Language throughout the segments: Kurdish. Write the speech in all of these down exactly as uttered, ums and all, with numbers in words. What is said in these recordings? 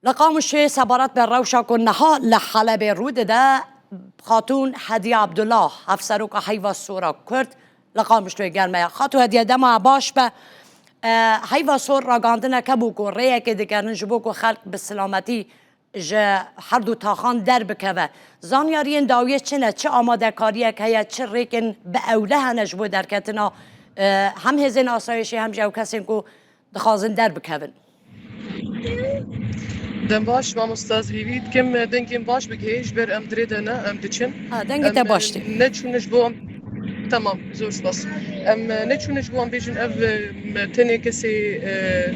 Li Qamişloyê sebaret bi rewşa ku niha li Helebê rû dide, Xatûn Hediye Abdullah, Hevseroka Heyva Sor a Kurd, li Qamişloyê germ e. Xatû Hediye, dema baş be. E, Heyva Sor ragandineke bû ku rêyekê dikerin ji bo ku xelk bi silametî ji her du taxan derbikeve. Zanyariyên dawiyê çi ne? Çi amadekariyek heye? Çi rêkên bi ewle hene ji bo derketina, e, hem hêzên asayişê hem jî ew kesên ku dixwazin derbikevin? Dem baş, mamosta, ez hêvî dikim dengên baş bigihê, ji ber em dirê de ne, em diçin. Ha, dengê Em, te baş tê. Neçûne ji bo em, temam, zor spas. Em neçûne ji bo em bêjin ev, em, tenê kesê, e,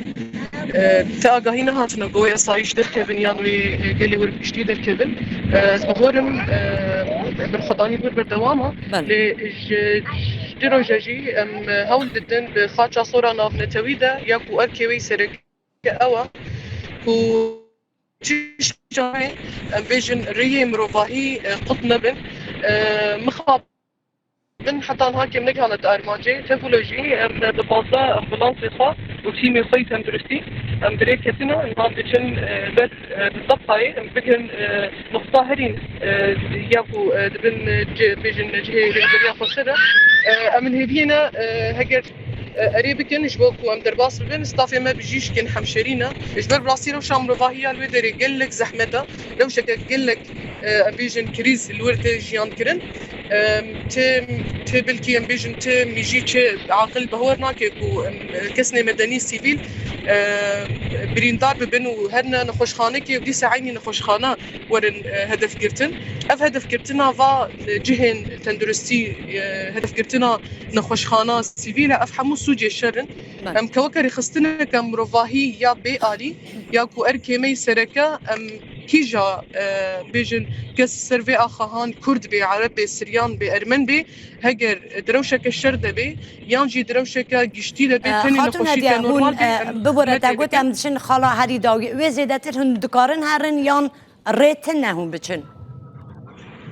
e, te agahî nehatine ku wê asayîş derkevin yan wê, e, gelê wir piştî derkevin. E, ez bi xwe re, e, berxwedanî wir berdewam e. Belê. Lê ji, ji du roja jî em hewl didin bi xaça sora navnetewî de ya ku erkê wê sereke ew e ku çi şahê, em bêjin, rêyê mirovahî, e, qut nebin. E, mixabin heta niha kêm negihane di armancê. Tevkû jî em bi pazdeh ambulansê xwe û tîmê xwe yî tenduristî em dirê ketine, em diçin, e, ber, e, di Tepayê, em bigirin, e, nuqta herî, e, ya ku, e, dibin, e, ci-, bêjin cihê rêveberiya xweser e. E, em in hêviyê ne, e, heger, e, erê bikin ji bo ku em derbas bibin, stafê me bijîşk in, hemşerî ne. Ji ber bi rastî rewşa mirovahiya li wê derê gelek zehmet e. Rewşeke gelek, e, em bêjin krîz li wir tê jiyan kirin. E, ti, ti bilkî em bêjin ti mijî, çi aqil behwer nake ku em, e, kesnê medenî, sivîl, e, birîndar bibin û herine nexweşxanekê û dîsa eynî nexweşxane werin, e, hedef girtin. Ev hedefgirtina va, e, cihên tenduristî, e, hedefgirtina nexweşxana sivîl e, ev hemû sûcê şer in. Belê. Em keweke rêxistineke mirovahî ya bê alî, ya ku erkê me yî sereke, em kîja, e, bêjin, kes ser vê axa han, Kurd bê, Ereb bê, Siryan bê, Ermen bê, heger di rewşeke şer de bê, yan jî di rewşeke giştî de bê, E, tenê Xatûn nexweşî Hediye, te hûn, normal bê, e, em bibûre te hizmetê gote dibin. Em diçin xala herî dawî. Wê zêdetir hûn dikarin herin yan rê tune hûn biçin?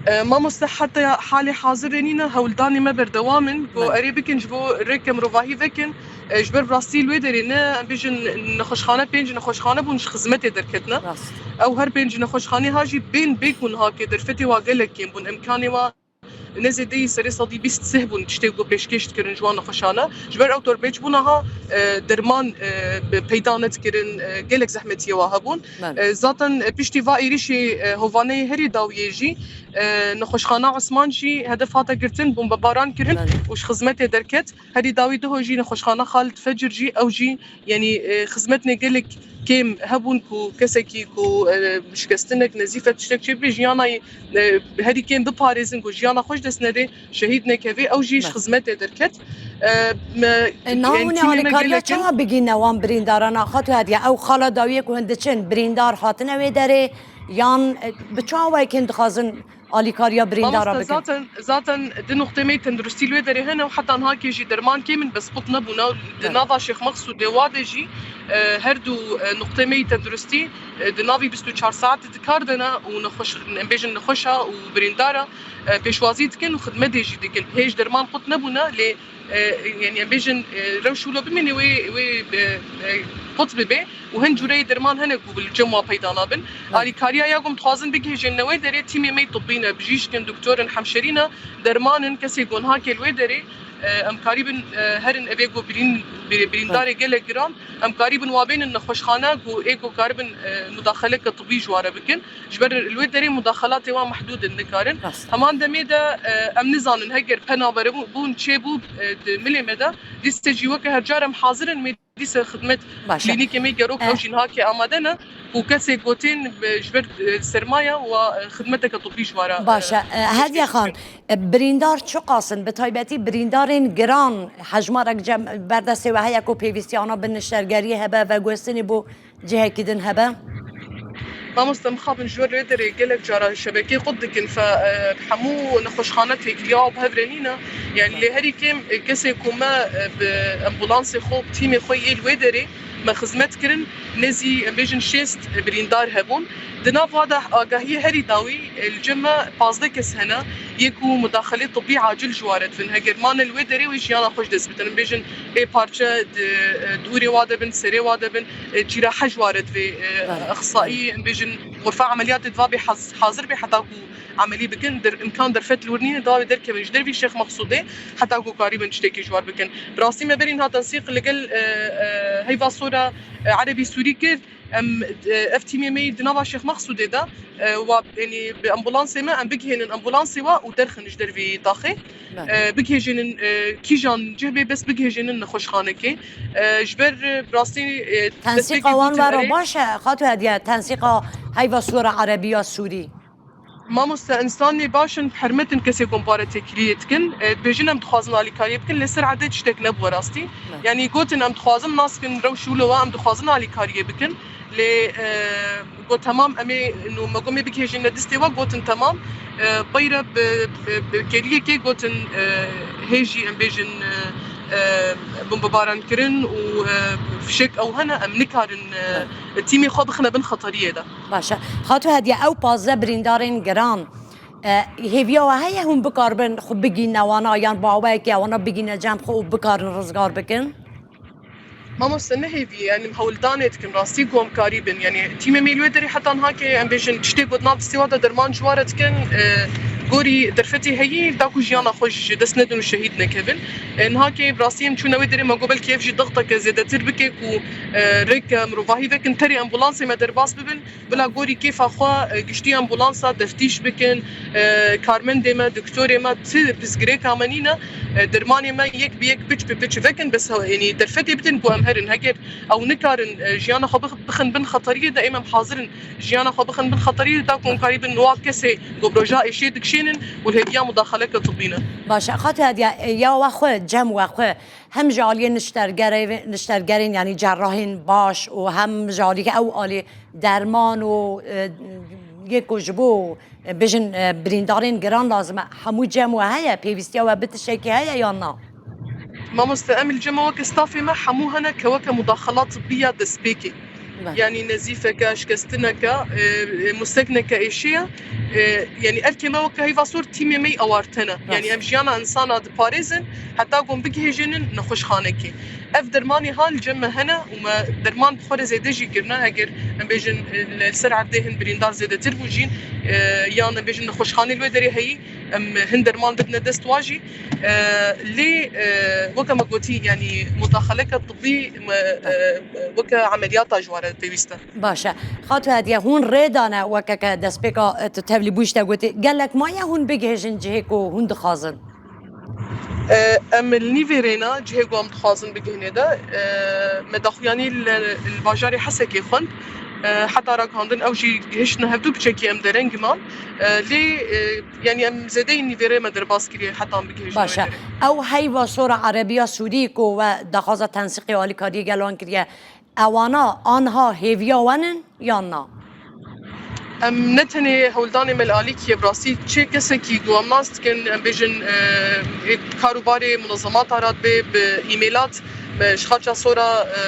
E, mamoste, heta halê hazirê nîne hewldanê me berdewam in. Ku Belê. Erê bikin ji bo rêke mirovahî vekin. E, ji ber bi rastî li wê derê ne, em bêjin nexweşxane, pênc nexweşxane bûn ji xizmetê derketine. Rast. Ew her pênc nexweşxanê ha jî bên bê ku niha ke derfetê wa gelek kêm bûn, imkanê wa ne zêdeyî serê sedî bîst sih bûn, tiştê ku pêşkêş dikirin ji wan nexweşane. Ji ber ew torbêçbûna ha, e, derman, e, bi peyda nedikirin, e, gelek zehmetiyê wa hebûn. Belê. E, zaten, e, piştî va êrîşê, e, hovaneyê herî dawiyê jî, e, nexweşxana Osman jî hedef hate girtin, bombebaran kirin Belê. Û ji xizmetê derket. Herî dawî diho jî nexweşxana Xalid Fecir jî, ew jî, yanî, e, xizmetnê gelek kêm hebûn ku kesekî ku, e, şikestinek, nezîfek, tiştek çêbibê, jiyana yî, e, herî kêm biparêzin ku jiyana xwe ji dest nedê, şehîd nekevê, ew jî ji Belê. Xizmetê derket. E, me, E, niha yanî hûn ê tîmê me alîkariya gelek in. Çawa bigîne wan birîndaran? Xatû Hediye, ew xala dawiyê ku hûn diçin, birîndar hatine wê derê, yan, e, bi çawa wekên dixwazin alîkariya birîndara Mamoste, bikin? Zaten, zaten di nuqtê me yî tenduristî li wê derê hene û heta niha kê jî derman kêm in, bes qut nebûne. Di Evet. Nava Şêx Mexsûdê Wadê jî, e, her du, e, nuqtê me yî tenduristî, e, di navî bîst û çar saetê di kar de ne û nexweş, em bêjin nexweşa û birîndara, e, pêşwazî dikin û xidmetê jî dikin. Hêj derman qut nebûne, lê, e, yanî em bêjin, e, rewş wilo bimîne wê, wê, e, e, qut bibe. Û hin cûreyê derman hene ku li cem wa peyda nabin. Evet. Alîkariya ya ku em dixwazin bigihêjin ne wê derê, tîmê me yî tibî ne, bijîşk in, doktor in, hemşerî ne, derman in, kesê ku niha kê li wê derê, e, em karîbin, e, herin evê ku birîn-, bir-, birîndarê Evet. Gelek giran, em karîbin wa bênin nexweşxane ku ê ku karibin, e, mudaxeleke tibî ji wa re bikin. Ji ber li wê derê mudaxelatê wan mehdûd in, nikarin. Rast. Heman demê de, e, em nizanin heger penaberebûn çêbû, e, di milê me de, dîse jî weke her car em hazir in, me dîse xidmet Baş e. Klînîkê me gerok E, ew jî niha kê amade ne û kesê gotên, e, ji ber, e, sermaya wa, e, xidmeteke tibî ji wa re, e, Baş e. E, pêşkêş Hediye Xan, dikin. E, birîndar çiqas in, bi taybetî birîndarên giran, hejmarek cem berdestê we heye ku pêvîstiyana bi niştergeriyê hebe, veguhestinê bo cihekî din hebe? Mamoste, mixabin ji ber wê derê gelek cara şebekê qut dikin, fe, e, hemû nexweşxane têkiliya û bi hev re nîne. Yani lê herî kêm, e, kesê ku me, e, bi ambulansê xwe, tîmê xwe yê li wê derê, me xizmet kirin, nêzî em bêjin şêst birîndar hebûn. Di nav wa de agahiyê herî dawî, e, li cem me pazdeh kes hene, yê ku mudaxelê tibî acil ji wa re dibin. Heger mane li wê derê wê jiyana xwe ji dest bidin. Em bêjin ê parçe di, e, dûrê wa de bin, serê wa de bin, e, cîrahe ji wa re divê, e, Belê, exsaî, belê. Em bêjin xurfa emeliyatê diva bê haz-, hazir bê heta ku emelî bikin, der, imkan derfet li wir nîne, dawê derkevin ji dervî Şêx Mexsûdê heta ku karîbin tiştekî ji war bikin. Bi rastî me berî niha tensîq li gel, e, e, heyva sora, e, Erebî Sûrî kir. Em, e, ev tîmê me yî di nava Şêx Mexsûdê de, e, wa, yanî bi ambulansê me em bigihênin ambulansê wa û derxin ji dervî taxê. Belê. E, bigihêjênin, e, kîjan cih bê bes bigihêjênin nexweşxanekê. E, ji ber, e, bi rastî, e, Tensîqa destpêkê wan gotin wero erê. Baş e, Xato Hediye, tensîqa heyva sora Erebiya Sûrî. Mamoste, însanê baş in, bi hermet in kesê ku em pare têkiliyê dikin. E, dibêjin em dixwazin alîkariyê bikin, lê ser erdê tiştek nebû rastî. Ne. Yanî gotin em dixwazin nas bikin rewş û wilo wa, em dixwazin alîkariyê bikin. Lê, e, got temam, em ê, nû me got em ê bigihêjin ne distê we, gotin temam. E, peyre bi, bi, bi kêliyekê gotin, e, hê jî em bêjin, e, e, bombebaran kirin û, e, fişek ew hene, em nikarin, e, Ne. tîmê xwe bixine bin xeteriyê de. Baş e. Xato Hediye, ew pazdeh birîndarên giran, e, hêviya we heye hûn bikaribin xwe bigîne wana, yan bi awayekê wana bigîne cem xwe û bikarin rizgar bikin? Mamoste, ne hêvî ye, yanî em hewldanê dikin rastî ku em karî bin. Yanî tîmê me li wê derê heta niha ke em bêjin tiştê ku di nav destê wa de derman ji wa re dikin, e, gorî derfetê heyî, da ku jiyana xwe ji dest nedin û şehîd nekevin. E, niha ke bi rastî em çûne wê derê, me got belkî ev jî dixteke zêdetir bike ku, e, rêke mirovahî vekin, terê ambulansê me derbas bibin. Bila gorî kêfa xwe, e, giştî ambulansa teftîş bikin, e, karmendê me, doktorê me, ti pirsgirêka me nîne, e, dermanê me yek bi yek piç bi piç vekin, bes, yanî derfetê bidin ku em herin. Heger ew nikarin, e, jiyana xwe bix-, bixin bin xeteriyê de, êm em hazir in jiyana xwe bixin bin xeteriyê de, da ku em karîbin wa kesê ku bi roja êşê dikişênin û li hêviya mudaxaleke tibî ne. Baş e, Xato Hediye, e, ya we xwe, cem we xwe, hem ji aliyê niştergerê-, niştergerên, yanî cerrahên baş û hem ji aliyê ew alî derman û, e, yê ku ji bo, e, bêjin, e, birîndarên giran lazim e, hemû cem we heye, pêwîstiya we bi tiştekî heye yan na? Mamoste, em li cem me weke stafê me hemû hene ke weke mudaxela tibî ya destpêkê. Belê. Yanî nezîfeke, şikestineke, e, e, musekneke êşê ye. E, yanî erkê me weke heyva sor tîmê me yî awarte ne. Yanî Rast. Em jiyana insana diparêzin heta ku em bigihêjênin nexweşxanekê. Ev dermanê ha li cem me hene û me derman bi xwe re zêde jî kirine. Heger em bêjin, e, li ser erdê hin birîndar zêdetir bû jî, e, yan em bêjin nexweşxanê li wê derê heyî, em hin derman bidine dest wa jî. E, lê, e, weke me gotî, yanî mudaxaleke tibî me, e, weke emeliyata ji wa re pêwîst e. Baş e. Xato Hediye, hûn rê dane weke ke destpêka, e, tu tevlî bûyî ji te gotî. Gelek maye hûn bigihêjin cihê ku hûn dixwazin? E, em li nîvê rêna cihê ku em dixwazin bigihinê de, e, me daxuyanî li, li bajarê Hesekê xwend. E, heta ragihandin ew jî gihiştine hevdû piçekî em dereng man. E, lê, e, yanî em zêdeyî nîvê rê me derbas kiriye heta em bigihêjin Baş e. wê derê. Ew heyva sora Erebiya Sûrî ku we daxwaza tensîqê û alîkariyê gel wan kiriye, ewana anha hêviya we nin yan na? Em ne tenê hewldanê me li alîkî ye, bi rastî çi kesekî ku em nas dikin, em bêjin, e, ê karûbarê munezemata re dibe, bi îmêlat me ji xaça sora, e,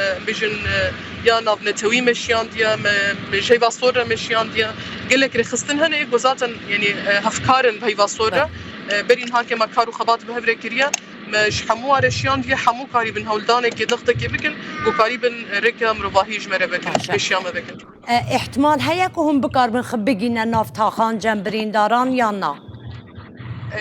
e, em bêjin, e, ya navnetewî me şiyandiye, me, me ji heyva sor re me şiyandiye. Gelek rêxistin hene, ê ku zaten, yanî, e, hevkar in bi heyva sor re. Be. E, berî niha ke me kar û xebat bi hev re kiriye. Me ji hemû wa re şiyandiye, hemû karîbin hewldanekê, dextekê bikin, ku karîbin rêke mirovahî ji me re vekin, Baş e. pêşiya me vekin. E, îhtimal heye ku hûn bikaribin xwe bigîne nav taxan cem birîndaran yan na? E,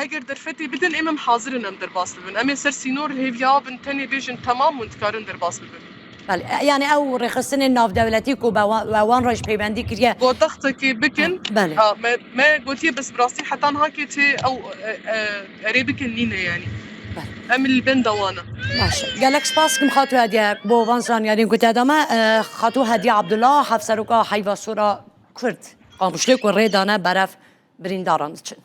heger derfetê bidin, êm em hazir in em derbas bibin. Em ê ser sînor hêviya bin, tenê bêjin temam, hûn dikarin derbas bibin. Belê, e, yanî ew rêxistinên navdewletî ku be wa-, we wan re ji peywendî kiriye. Ku dextekê bikin, Belê. ha, me, me gotiye, bes bi rastî heta niha kê tê ew, e, e, erê bikin nîne yanî. Belê. Em li benda wan in. Baş. Gelek spas dikim Xato Hediye bo van zanyariyên ku te da me. E, Xato Hediye Abdullah, Hevseroka Heyva Sora Kurd, Qamişlo ku rê dane berev birîndaran diçin.